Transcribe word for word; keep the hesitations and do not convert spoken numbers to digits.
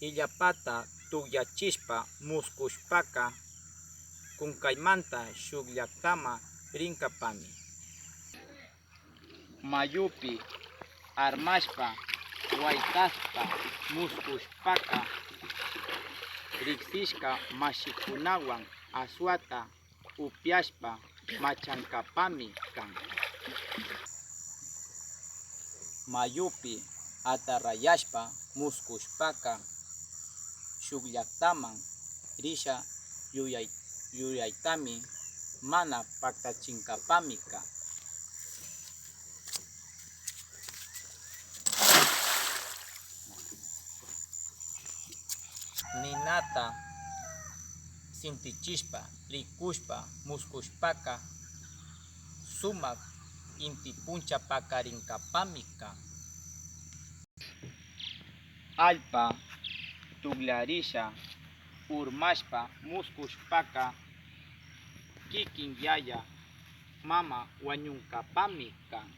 illapata tukllachispa muskushpaka, kunkaymanta shuk llaktaman rinkapami. Mayupi armashpa, waytaspa muskushpaka, riksishka mashikunawan aswata upyashpa machankapami kan. Mayupi atarrayashpa muskushpaka, shuk llaktaman risha yuyay-, yuyaytami mana paktachinkapami kan. Ninata sintichishpa, rikushpa, muskushpaka, sumak inti puncha pakarinkapami kan. Allpa tukllarisha urmashpa muskushpaka, kikin yaya mama wañunkapami kan.